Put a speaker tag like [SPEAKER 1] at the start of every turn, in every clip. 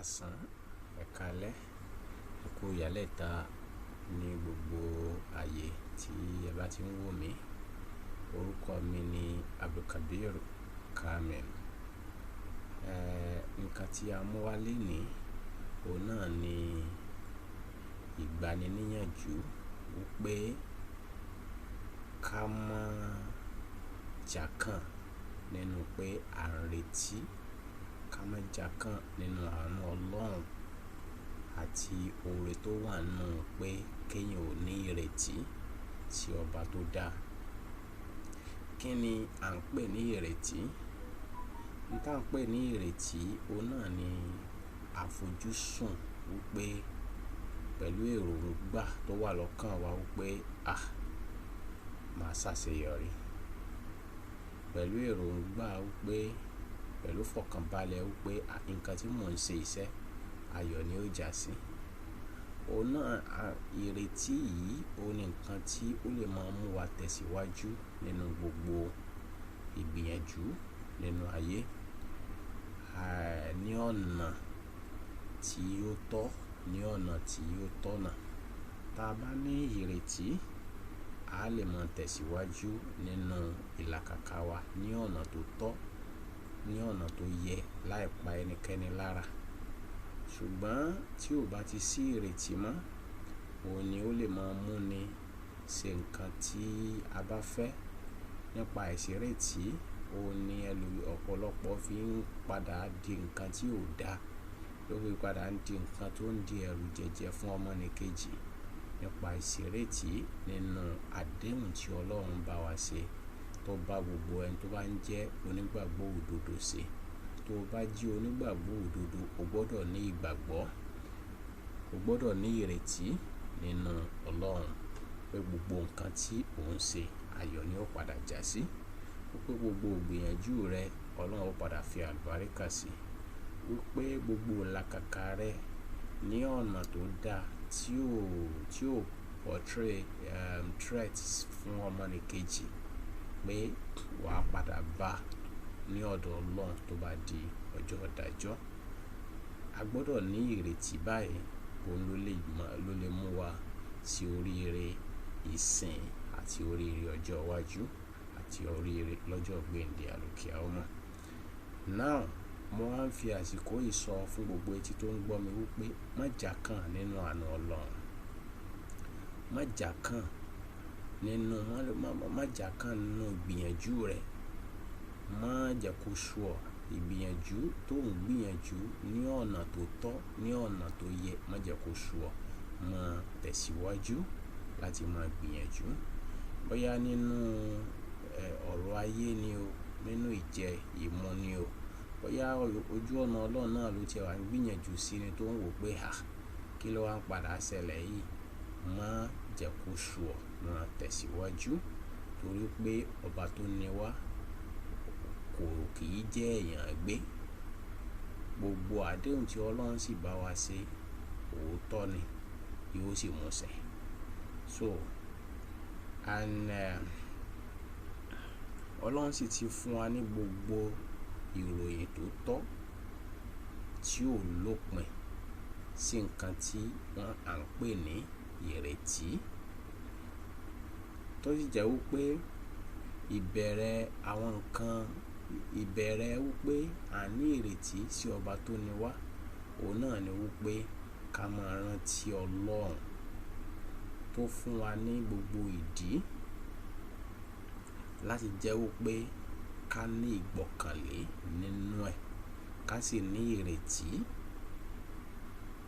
[SPEAKER 1] Káàsán, ẹ̀ káalẹ́, ẹ kú ìyálẹ́ta ní gbogbo ààyè tí ẹ bá ti ń wò mí. Orúkọ mi ni Abdulkabir Kamil. Nǹkan tí a mú wá lénìí, òun náà ni ìgbaniníyànjú wípé ká má jákàn nínú pé à ń retí, ká má jákàn nínú àánú Ọlọ́run àti oore tó wà nínú pé kí èèyàn ò ní ìrètí sí ọba tó dá. Kí ni à ń pè ní ìrètí? N tá ń pè ní ìrètí, òun náà ni àfojúsùn wípé pẹ̀lú èròǹgbà tó wà lọ́kàn wa wípé, à, màá ṣàṣeyọrí. Pẹ̀lú èròǹgbà wípé, pẹ̀lú fọkànbalẹ̀ wípé, à, nǹkan tí mò ń ṣe iṣẹ́, ayọ̀ ni ó jásí. Òun náà, ìrètí yìí, òun ni nǹkan tí ó lè máa mú wa tẹ̀síwájú nínú gbogbo ìgbìyànjú nínú ayé. Ní ọ̀nà tí ó tọ́, ní ọ̀nà tí ó tọ̀nà. Tá bá ní ìrètí, a lè máa tẹ̀síwájú nínú ìlàkàkà wa ní ọ̀nà tó tọ́, ní ọ̀nà tó yẹ láì pa ẹnikẹ́ni lára. Ṣùgbọ́n tí ò bá ti sí ìrètí mọ́, òun ni ó lè máa mú ni ṣe nǹkan tí a bá fẹ́. Nípa àìsírètí, òun ni ọ̀pọ̀lọpọ̀ fi ń padà di nǹkan tí ò dá, ló fi padà ń di nǹkan tó ń di ẹrù jẹjẹ fún ọmọnìkejì. Nípa àìsírètí nínú àdéhùn tí Ọlọ́run bá wa ṣe, tó bá gbogbo ẹni tó bá ń jẹ́ onígbàgbọ́ òdodo ṣe. Tó bá jí onígbàgbọ́ òdodo, o gbọdọ̀ ní ìgbàgbọ́, o gbọdọ̀ ní ìrètí nínú Ọlọ́run pé gbogbo nǹkan tí ò ń ṣe, ayọ̀ ni ó padà jásí. Wípé gbogbo ìgbìyànjú rẹ, Ọlọ́run ó padà fi àlùbáríkà sí. Wípé gbogbo ìlàkàkà rẹ ní ọ̀nà tó dá tí ò portray, threats fún ọmọnìkejì pé wà á padà bá ní ọ̀dọ̀ Ọlọ́run tó bá di ọjọ́ ìdájọ́. A gbọdọ̀ ní ìrètí báyìí, òun ló lè mọ̀, ló lè mú wa sí oríire ìsìn àti oríire ọjọ́ iwájú àti oríire lọ́jọ́ gbéǹde àlùkìyámọ̀. Now, mo máa ń fi àsìkò yìí sọ fún gbogbo etí tó ń gbọ́ mi wípé má jákàn nínú àánú Ọlọ́run. Má jákàn nínú, má jákàn nínú ìgbìyànjú rẹ. Má jẹ́ kó sú ọ. Ìgbìyànjú tó ń gbìyànjú ní ọ̀nà tó tọ́, ní ọ̀nà tó yẹ, má jẹ́ kó sú ọ. Má tẹ̀síwájú láti máa gbìyànjú. Bóyá nínú, ọ̀rọ̀ ayé ni o, nínú ìjẹ ìmu ni o. Bóyá ojú ọ̀nà Ọlọ́run náà ló ti wà ń gbìyànjú sí ni tó ń wò pé, à, kí ló wá ń padà ṣẹlẹ̀ yìí? Má jẹ́ kó sú ọ. Má tẹ̀síwájú torí pé ọba tó ni wá kò kì í jẹ́ èèyàn gbé. Gbogbo àdéhùn tí Ọlọ́run sì bá wa ṣe, òótọ́ ni, yóò sì mú ṣẹ. So, and, Ọlọ́run sì ti fún wa ní gbogbo ìròyìn tó tọ́ tí ò lópin sí nǹkan tí wọ́n à ń pè ní ìrètí. Tó sì jẹ́ wípé ìbẹ̀rẹ̀ àwọn nǹkan, ìbẹ̀rẹ̀ wípé à ní ìrètí sí ọba tó ni wá, òun náà ni wípé ká máa rántí Ọlọ́run tó fún wa ní gbogbo ìdí láti jẹ́ wípé ká ní ìgbọ́kànlé nínú ẹ̀, ká sì ní ìrètí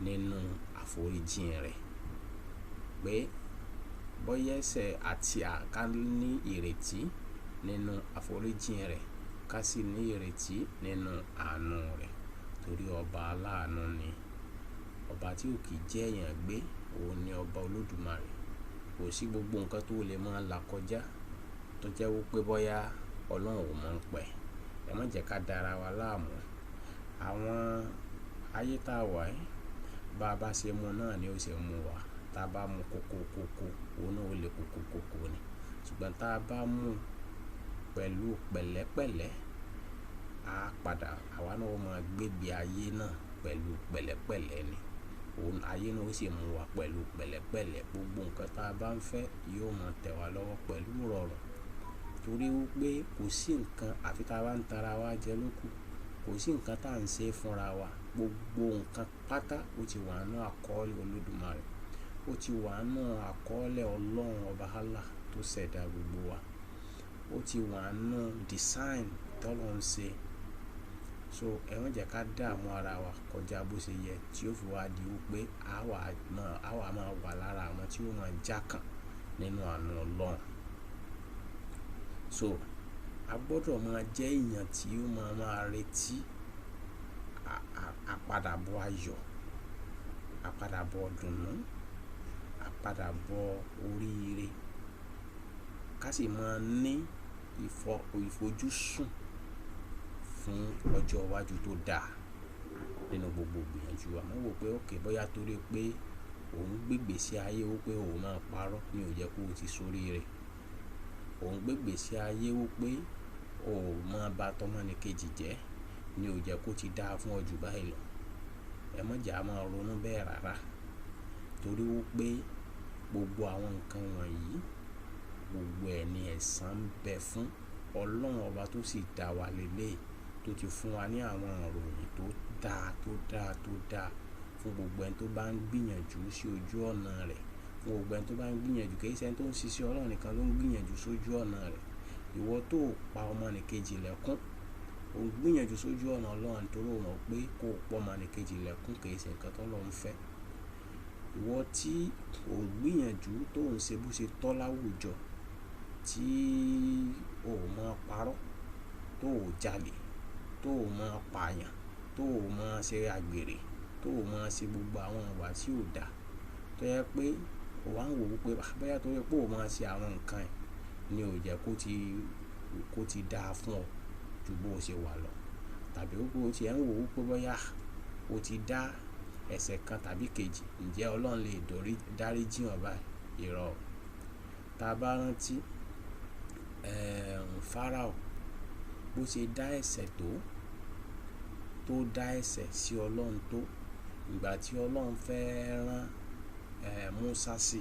[SPEAKER 1] nínú àforíjìn rẹ̀. Pé bóyá ẹ̀ṣẹ̀ àti ká ní ìrètí nínú àforíjìn rẹ̀, ká sì ní ìrètí nínú àánú rẹ̀. Torí ọba aláàánú ni. Ọba tí ò kí jẹ́ èèyàn gbé, òun ni ọba Olódùmarè. Kò sí gbogbo nǹkan tó lè máa là kọjá tó jẹ́ wípé bóyá Ọlọ́run ò mọ̀ ń pẹ́. Ẹ má jẹ́ ká dára wa láàmú. Àwọn ayé tá wà yìí, bá bá ṣe mú náà ni ó ṣe mú wa. Tá bá mú kókó kókó, òun náà ó lè kókó kókó ni. Ṣùgbọ́n tá bá mú pẹ̀lú pẹ̀lẹ́pẹ̀lẹ́, a padà, àwa náà ó máa gbé bí ayé náà pẹ̀lú pẹ̀lẹ́pẹ̀lẹ́ ni. Òun ayé náà ó sì mú wa pẹ̀lú pẹ̀lẹ́pẹ̀lẹ́. Gbogbo nǹkan tí a bá ń fẹ́ yóò máa tẹ̀ wá lọ́wọ́ pẹ̀lú ìrọ̀rùn. Torí wípé kò sí nǹkan àfi tí a bá ń tan ara wa jẹ ló kù. Kò sí nǹkan tí à ń ṣe fúnra wa. Gbogbo nǹkan pátá ó ti wà nínú àkọọ́lẹ̀ Olódùmarè. Ó ti wà nínú àkọọ́lẹ̀ Ọlọ́run ọba Allah tó ṣẹ̀dá gbogbo wa. Ó ti wà nínú design tí Ọlọ́run ṣe. So ẹ má jẹ́ ká dààmú ara wa kọjá bó ṣe yẹ tí ó fi wá di wípé a wà máa wà lára àwọn tí ó máa jákàn nínú àánú Ọlọ́run. So a gbọdọ̀ máa jẹ́ èèyàn tí ó máa máa retí àpadàbọ̀ ayọ̀, àpadàbọ̀ dùnnú, àpadàbọ̀ oríire. Ká sì máa ní ìfojúsùn fún ọjọ́ iwájú tó dáa nínú gbogbo ìgbìyànjú wa. Má wò pé okay bóyá torí pé òun gbégbèsè sí ayé wípé òun máa parọ́ ní ò jẹ́ kó ti sóríire. Òun gbégbèsè ayé wípé òun máa ba tọmọnìkejì jẹ́ ní ò jẹ́ kó ti dáa fún ọ ju báyìí lọ. Ẹ má jẹ́ a máa ronú bẹ́ẹ̀ rárá. Torí wípé gbogbo àwọn nǹkan wọ̀nyí, gbogbo ẹ̀ ní ẹ̀san ń bẹ fún Ọlọ́run ọba tó sì dá wa lélẹ̀, tó ti fún wa ní àwọn ìròyìn tó dáa, tó dáa, tó dáa fún gbogbo ẹni tó bá ń gbìyànjú sí ojú ọ̀nà rẹ̀. Fún gbogbo ẹni tó bá ń gbìyànjú, kì í ṣe ẹni tó ń ṣiṣẹ́ Ọlọ́run nìkan ló ń gbìyànjú sójú ọ̀nà rẹ̀. Ìwọ tó pa ọmọnìkejì lẹ́kún, ò ń gbìyànjú sójú ọ̀nà Ọlọ́run torí o mọ̀ pé kó pa ọmọnìkejì lẹ́kún kì í ṣe nǹkan tó Ọlọ́run fẹ́. Ìwọ tí ò ń gbìyànjú tó ń ṣe bó ṣe tọ́ láwùjọ, tí o ò mọ parọ́, tó ò jalè, tó ò mọ pààyàn, tó ò mọ ṣe àgbèrè, tó ò mọ ṣe gbogbo àwọn ìwà tí ò dá. Tó jẹ́ pé o wà ń wò wípé bóyá torí pé o máa ṣe àwọn nǹkan ẹ ní ò jẹ́ kó ti dáa fún ọ ju bó ṣe wà lọ. Tàbí wípé o ti ẹ̀ ń wò wípé bóyá o ti dá ẹ̀ṣẹ̀ kan tàbí kejì, ǹjẹ́ Ọlọ́run lè dáríjì ọ́ báyìí? Irọ́. Ta bá rántí, Fáráò bó ṣe dá ẹ̀ṣẹ̀ tó dá ẹ̀ṣẹ̀ sí Ọlọ́run tó, ìgbà tí Ọlọ́run fẹ́ rán, Musa sí,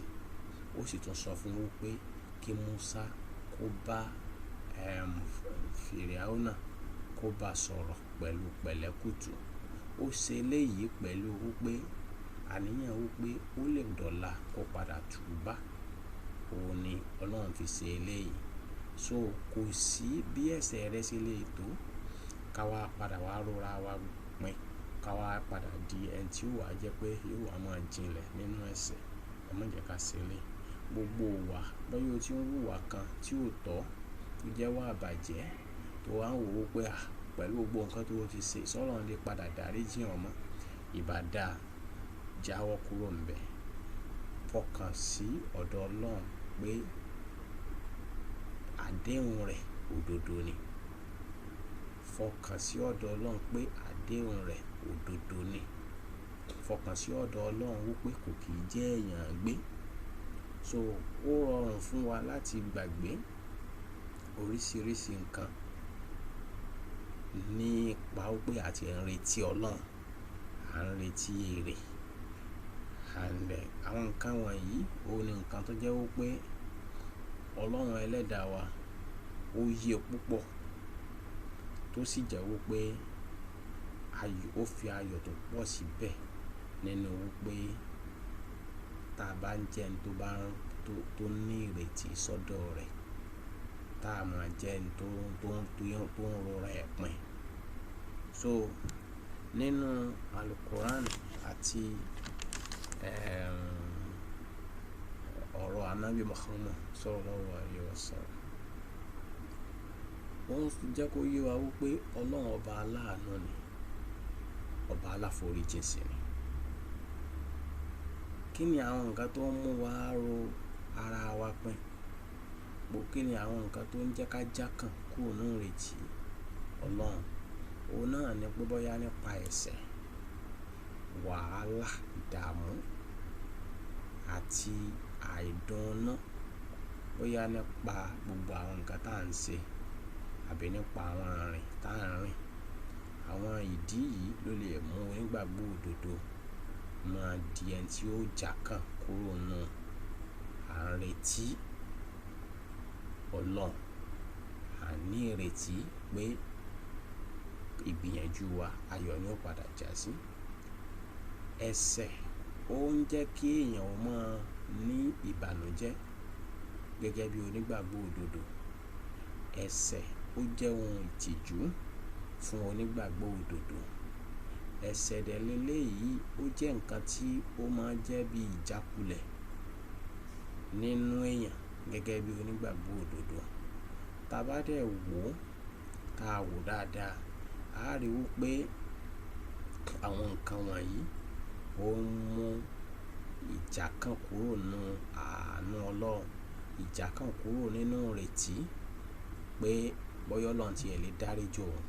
[SPEAKER 1] ó sì tún sọ fún wípé kí Musa kó bá, Fìràúnà kó bá sọ̀rọ̀ pẹ̀lú pẹ̀lẹ́kùtù. Ó ṣe eléyìí pẹ̀lú wípé àníyàn wípé ó lè dọ̀la kó padà túbá. Òun ni Ọlọ́run fi ṣe eléyìí. So kò sí bí ẹ̀ṣẹ̀ rẹ ṣe lè tó ká wá padà wá rora wa pín, ká wá padà di ẹni tí ó wà jẹ́ pé yóò wá máa jinlẹ̀ nínú ẹ̀ṣẹ̀. Ẹ má jẹ́ ká ṣe eléyìí. Gbogbo wa, bóyá o tí ń wùwà kan tí ò tọ́, tó jẹ́ wà bàjẹ́, tó wà ń wò wípé à pẹ̀lú gbogbo nǹkan tó ti ṣe, ṣé Ọlọ́run lè padà dáríjì ọ́ mọ́? Ìbá dáa, jáwọ́ kúrò níbẹ̀. Fọkàn sí ọ̀dọ̀ Ọlọ́run pé àdéhùn rẹ̀ òdodo ni. Fọkàn sí ọ̀dọ̀ Ọlọ́run pé àdéhùn rẹ̀ òdodo ni. Fọkàn sí ọ̀dọ̀ Ọlọ́run wípé kò kì í jẹ́ èèyàn gbé. So ó rọrùn fún wa láti gbàgbé oríṣiríṣi nǹkan nípa wípé a ti ń retí Ọlọ́run, à ń retí èrè. And àwọn nǹkan wọ̀nyí, òun ni nǹkan tó jẹ́ wípé Ọlọ́run ẹlẹ́dàá wa ó yẹ púpọ̀ tó sì jẹ́ wípé ó fi ayọ̀ tó pọ̀ síbẹ̀ nínú wípé tá a bá ń jẹ́ ẹni tó bá ń, tó ní ìrètí sọ́dọ̀ rẹ̀, tá a máa jẹ́ ẹni tó ń rora ẹ̀ pin. So nínú Al-Qur'an àti, ọ̀rọ̀ Ànábì Muhammad Sallallahu Alaihi Wasallam, ó ń jẹ́ kó yé wa wípé Ọlọ́run ọba aláàánú ni, ọba aláforíjìn sì ni. Kí ni àwọn nǹkan tó ń mú wa ro ara wa pin? Kí ni àwọn nǹkan tó ń jẹ́ ká jákàn kúrò nínú ìrètí Ọlọ́run? Òun náà ni pé bóyá nípa ẹ̀ṣẹ̀, wàhálà, ìdààmú àti àìdùnnú, bóyá nípa gbogbo àwọn nǹkan tí à ń ṣe àbí nípa àwọn àrìn tí à ń rìn, Àwọn ìdí yìí ló lè mú onígbàgbọ́ òdodo máa di ẹni tí ó jákàn kúrò nínú à ń retí Ọlọ́run, à ní ìrètí pé ìgbìyànjú wa ayọ̀ ni ó padà jásí. Ẹ̀ṣẹ̀ ó ń jẹ́ kí èèyàn ó máa ní ìbànújẹ́ gẹ́gẹ́ bí onígbàgbọ́ òdodo. Ẹ̀ṣẹ̀ ó jẹ́ ohun ìtìjú fún onígbàgbọ́ òdodo. Ẹ̀ṣẹ̀ dẹ̀ léléyìí ó jẹ́ ǹkan tí ó máa ń jẹ́ bí ìjákulẹ̀ nínú èèyàn gẹ́gẹ́ bí onígbàgbọ́ òdodo. Tá bá dẹ̀ wò, tá wò dáadáa, a rí wí pé àwọn ǹkan wọ̀nyí ó ń mú ìjákàn kúrò nínú àánú Ọlọ́run, ìjákàn kúrò nínú ìrètí pé bóyá Ọlọ́run tí ẹ lè dáríjì òun,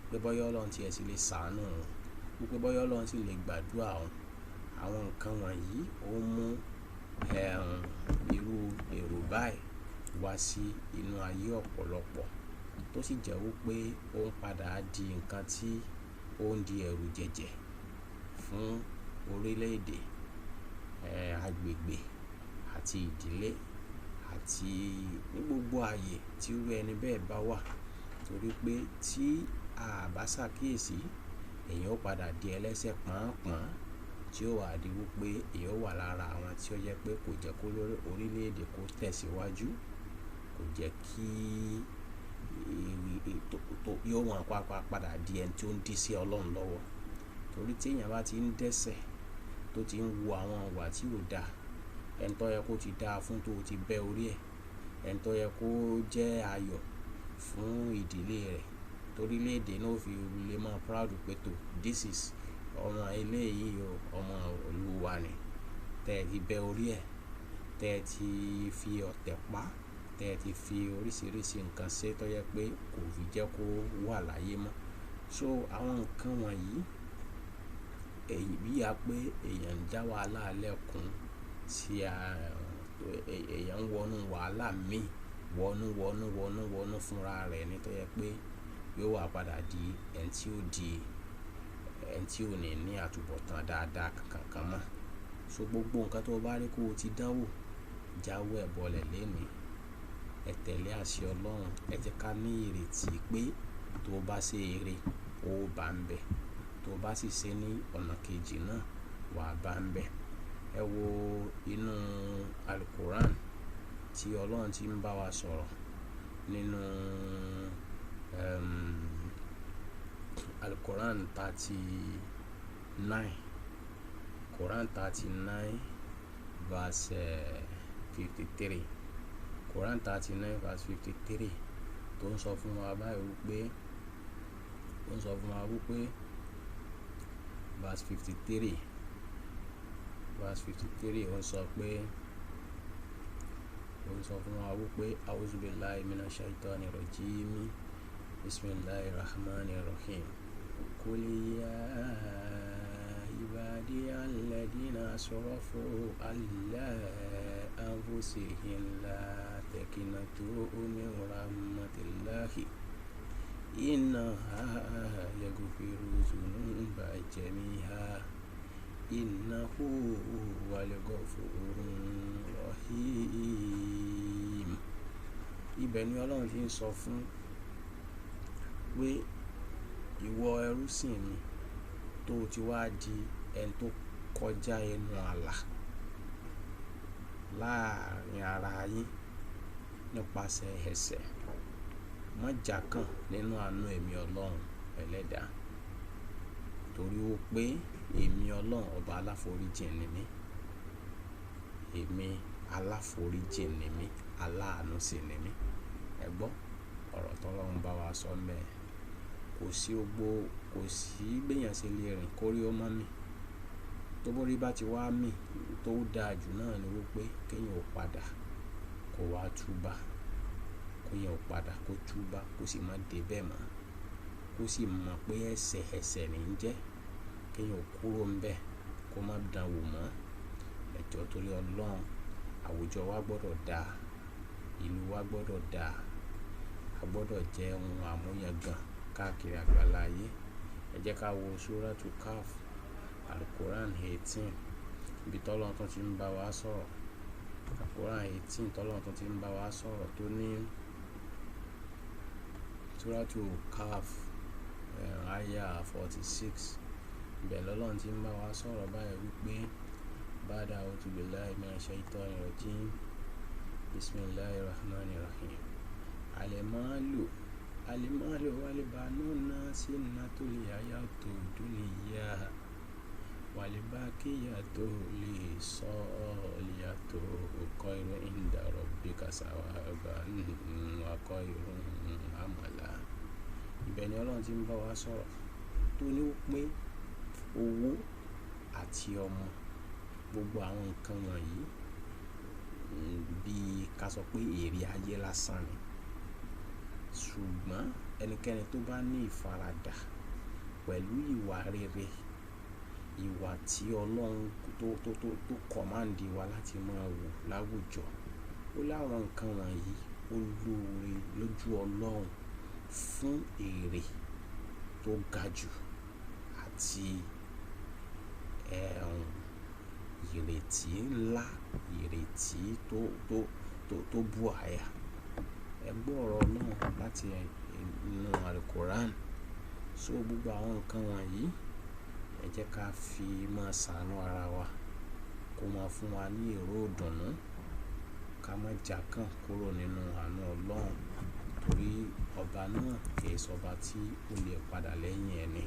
[SPEAKER 1] pé bóyá Ọlọ́run tí ẹ sì lè ṣàánú òun, wípé bóyá Ọlọ́run sì lè gbàdúrà òun. Àwọn ǹkan wọ̀nyí ó mú irú èrò báyìí wá sí inú ayé ọ̀pọ̀lọpọ̀, tó sì jẹ́ wípé ó ń padà di ǹkan tí ó ń di ẹrù jẹ̀jẹ̀ fún orílẹ̀ èdè, agbègbè àti ìdílé àti ní gbogbo ààyè tí irú ẹni bẹ́ẹ̀ bá wà. Torí pé tí a bá ṣàkíyèsí, èèyàn ó padà di ẹlẹ́sẹ̀ pọ́npọ́n tí ó wà di wípé èèyàn ó wà lára àwọn tí ó jẹ́ pé kò jẹ́ kó orílẹ̀ èdè kó tẹ̀síwájú, kò jẹ́ kí yóò wọ́n padà di ẹni tí ó ń dí sí Ọlọ́run lọ́wọ́. Torí tí èèyàn bá ti ń dẹ́sẹ̀, tó ti ń wu àwọn ìwà tí ò dá, ẹni tó yẹ kó ti dáa fún tó ti bẹ́ orí ẹ, ẹni tó yẹ kó jẹ́ ayọ̀ fún ìdílé rẹ̀, torí orílẹ̀ èdè náà ó fi lè máa proud pé tó this is ọmọ eléyìí o, ọmọ ìlú wa ni. Tẹ́ ẹ ti bẹ́ orí ẹ, tẹ́ ẹ ti fi ọ̀tẹ̀ pa, tẹ́ ẹ ti fi oríṣiríṣi nǹkan ṣe tó jẹ́ pé kò fi jẹ́ kó wà láyé mọ́. So àwọn ǹkan wọ̀nyí, èyí bí i pé èèyàn ń dá wàhálà lẹ́kun sí èèyàn ń wọnú wàhálà mí, wọnú, wọnú, wọnú, wọnú fúnra rẹ̀ ní tó jẹ́ pé yóò wá padà di ẹni tí ó di ẹni tí ò ní ní àtúnbọ̀tán dáadáa kankan mọ́. So gbogbo ǹkan tó bá rí kó ti dánwò, jáwọ́ ẹ̀ bọlẹ̀ léni. Ẹ tẹ̀lé àṣẹ Ọlọ́run, ẹ jẹ́ ká ní ìrètí pé tó bá ṣe eré, ó bá ń bẹ. Tó bá sì ṣe ní ọ̀nà kejì náà, wà bá ń bẹ. Ẹ wo inú Al-Quran tí Ọlọ́run tí ń bá wa sọ̀rọ̀ nínú Al-Quran 39, Quran 39 verse 53, Quran 39 verse 53 tó ń sọ fún wa báyìí wípé, tó ń sọ fún wa wípé verse 53, verse 53 ó ń sọ pé, ó ń sọ fún wa wípé Auzubillahi minash shaitani rajim, Bismillahirrahmanirrahim. Qul ya ibadiya alladhina asrafu ala anfusihim la taqnatu min rahmatillahi innallaha yaghfiru dhunuba jami'a innahu huwal ghafurur rahim. Ibẹ̀ ni Ọlọ́run ti ń sọ fún pé ìwọ ẹrúsìn mi tó ti wá di ẹni tó kọjá ẹnu ààlà láàrin ara yín nípasẹ̀ ẹ̀ṣẹ̀, má jákàn nínú àánú èmi Ọlọ́run ẹlẹ́dàá, torí ó pé èmi Ọlọ́run ọba aláforíjìn ni mí, èmi aláforíjìn ni mí, aláàánú sì ni mí. Ẹ gbọ́ ọ̀rọ̀ tó Ọlọ́run bá wa sọ mẹ́ẹ̀. Kò sí ogbó, kò sí bí èèyàn ṣe lè rìn kórí ó mọ́ mi. Tó bórí bá ti wá mì, tó dáa jù náà ni wípé kí èèyàn ó padà kó wá túbà, kó èèyàn ó padà kó túbà, kó sì má dé bẹ́ẹ̀ mọ́, kó sì mọ̀ pé ẹ̀ṣẹ̀ ẹ̀ṣẹ̀ ní ń jẹ́, kí èèyàn ó kúrò níbẹ̀ kó má dánwò mọ́. Ẹ jọ̀ọ́ torí Ọlọ́run, àwùjọ wa gbọdọ̀ dá, ìlú wa gbọdọ̀ dá, a gbọdọ̀ jẹ́ ohun àmúyangàn káàkiri àgbáláyé. Ẹ jẹ́ ká wo Suratu Kaf, Al-Quran 18, ibi tọ́lọ́run tún ti ń bá wa sọ̀rọ̀. Al-Quran 18 tọ́lọ́run tún ti ń bá wa sọ̀rọ̀ tó ní Suratu Kaf, Aya 46. Ibẹ̀ lọ́lọ́run ti ń bá wa sọ̀rọ̀ báyìí wípé Ba'da a'udhu billahi minash shaitani rajim. Bismillahir rahmanir rahim. Al-malu al-malu wal banuna zinnatul hayatid dunya wal baqiyatu lis-salihatu khayrun inda rabbika thawaban wa khayrun amala. Ibẹ̀ ni Ọlọ́run ti ń bá wa sọ̀rọ̀ tó ní pé owó àti ọmọ, gbogbo àwọn nǹkan wọ̀nyí bí ká sọ pé èrè ayé lásán ni. Ṣùgbọ́n ẹnikẹ́ni tó bá ní ìfaradà pẹ̀lú ìwà rere, ìwà tí Ọlọ́run tó command wa láti máa wù láwùjọ, ó láwọn nǹkan wọ̀nyí ó lóore lójú Ọlọ́run fún èrè tó ga jù àti ìrètí ńlá, ìrètí tó bú àyà. Ẹ gbọ́ ọ̀rọ̀ Ọlọ́run láti inú Al-Quran. So gbogbo àwọn nǹkan wọ̀nyí, ẹ jẹ́ ká fi máa ṣàánú ara wa, kó máa fún wa ní èrò ìdùnnú, ká má jákàn kúrò nínú àánú Ọlọ́run, torí ọba náà kì í ṣọba tí ó lè padà lẹ́yìn ẹni.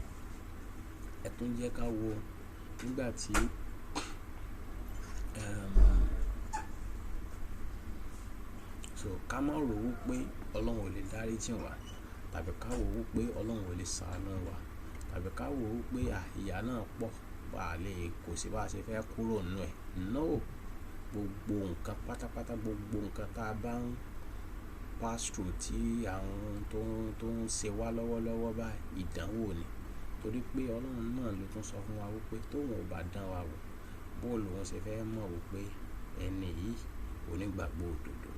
[SPEAKER 1] Ẹ tún jẹ́ ká wo nígbà tí so ká má rò wí pé Ọlọ́run ò lè dáríjì wá, tàbí ká wò wí pé Ọlọ́run ò lè ṣàánú wa, tàbí ká wò wí pé ìyà náà pọ̀, bá lè kò sí bá ṣe fẹ́ kúrò nínú ẹ̀. No, gbogbo nǹkan pátápátá, gbogbo nǹkan tá a bá ń pass through tí àwọn tó ń ṣe wá lọ́wọ́lọ́wọ́ báyìí, ìdánwò ni. Torí pé Ọlọ́run náà ló tún sọ fún wa wípé tóun ò bá dán wa wò, bó lòun ṣe fẹ́ mọ̀ wípé ẹni yìí onígbàgbọ́ òdodo.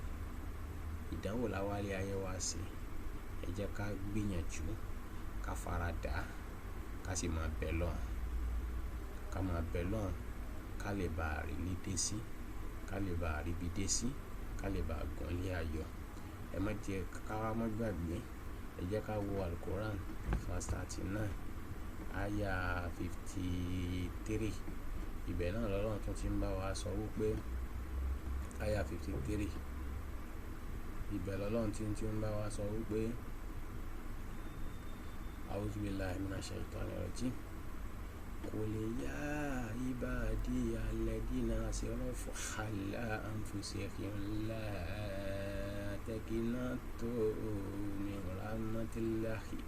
[SPEAKER 1] Ìdánwò la wá lé ayé wa ṣe. Ẹ jẹ́ ká gbìyànjú, ká faradà, ká sì máa bẹ lọ́hùn. Ká máa bẹ lọ́hùn, ká lè bá rí ilé dé sí, ká lè bá rí ibi dé sí, ká lè bá gùn lé ayọ̀. Ẹ má jẹ́ ká má gbàgbé. Ẹ jẹ́ ká wo Al-Quran verse 39, Aya 53. Ibẹ̀ náà lọ́lọ́run tún ti ń bá wa sọ wípé Aya 53. Ibẹ̀ lọ́lọ́run tí ń bá wa sọ wípé A'udhu billahi minash shaitani rajim. Qul ya ibadiya alladhina asrafu ala anfusihim la taqnatu min rahmatillahi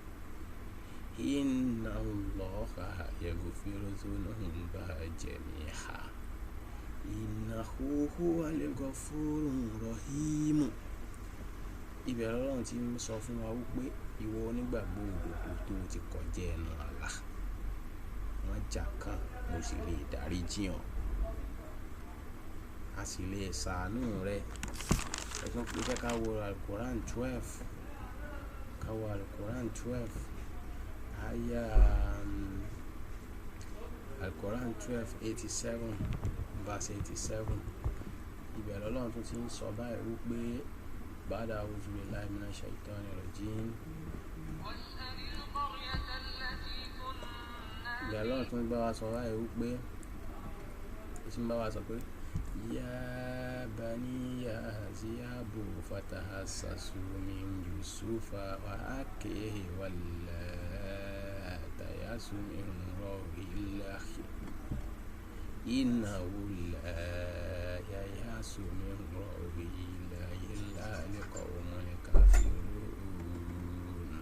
[SPEAKER 1] inna Allaha yaghfiru dhunuba jami'a innahu huwal ghafurur rahim. Ibẹ̀ lọ́lọ́run ti ń sọ fún wa wípé ìwọ onígbàgbọ́ òdodo tó ti kọjá ẹnu àlà, wọ́n jà kan, mo sì lè dáríjì ọ́, a sì lè ṣàánú rẹ. Ẹ tún pé jẹ́ ká wo Al-Quran 12, ká wo Al-Quran 12, Aya Al-Quran 12 87, verse 87. Ibẹ̀ lọ́lọ́run tún ti ń sọ báyìí wípé Ba'da a'udhu billahi minash shaitani rajim. Ibẹ̀ lọ́lọ́run tún bá wa sọ báyìí wípé, ó sì ń bá wa sọ pé Ya baniya ziyabu fatahassasu min Yusufa wa akhihi wala tayasu min rawhillahi innahu la yayasu min rawhillahi illa al-qawmul kafirun.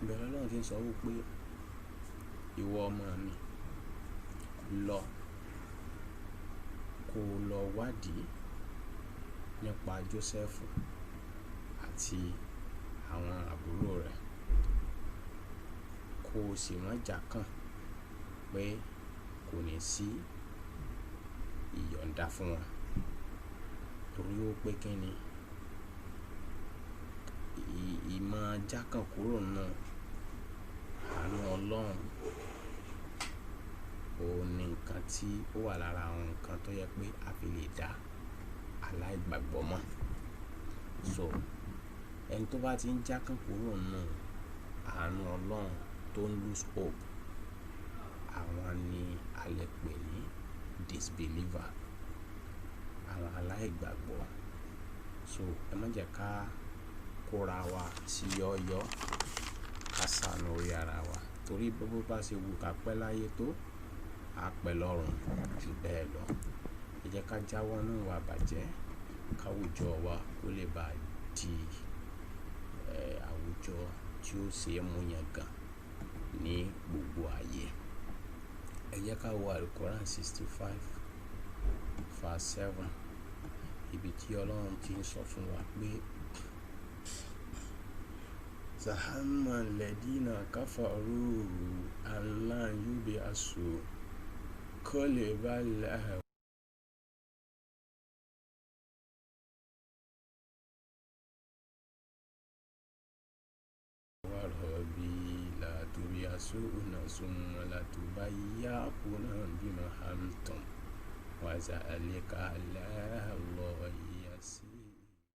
[SPEAKER 1] Ibẹ̀ lọ́lọ́run ti ń sọ wípé ìwọ ọmọ mi, lọ kó lọ wádìí nípa Jósẹ́fù àti àwọn àbúrò rẹ̀, kó o sì má jákàn pé kò ní sí ìyọ̀ǹda fún wọn, torí ó pé kí ni ìmọ̀ jákàn kúrò nínú Àánú Ọlọ́run òun ni nǹkan tí ó wà lára àwọn nǹkan tó yẹ pé a fi lè dá aláìgbàgbọ́ mọ̀. So ẹni tó bá ti ń jákàn kúrò nínú àánú Ọlọ́run, tó ń lose hope, àwọn ni a lè pè ní disbeliever, àwọn aláìgbàgbọ́. So ẹ má jẹ́ ká kóra wa sí yọ́yọ́, ká ṣàánú orí ara wa, torí bó bá ṣe wù ká pẹ́ láyé tó, á pẹ́ lọ́run jù bẹ́ẹ̀ lọ. Ẹ jẹ́ ká jáwọ́ nínú ìwà ìbàjẹ́, káwùjọ wa kó lè bá di àwùjọ tí ó ṣe é mú yangàn ní gbogbo ayé. Ẹ jẹ́ ká wo Al-Quran 65 verse 7, ibi tí Ọlọ́run ti ń sọ fún wa pé Zahama ledina kafaru an lan yubi'asu qul bala wa rabbi la tubi'asuna summa la tubayya'una bima hamtum wa zalika ala Allahi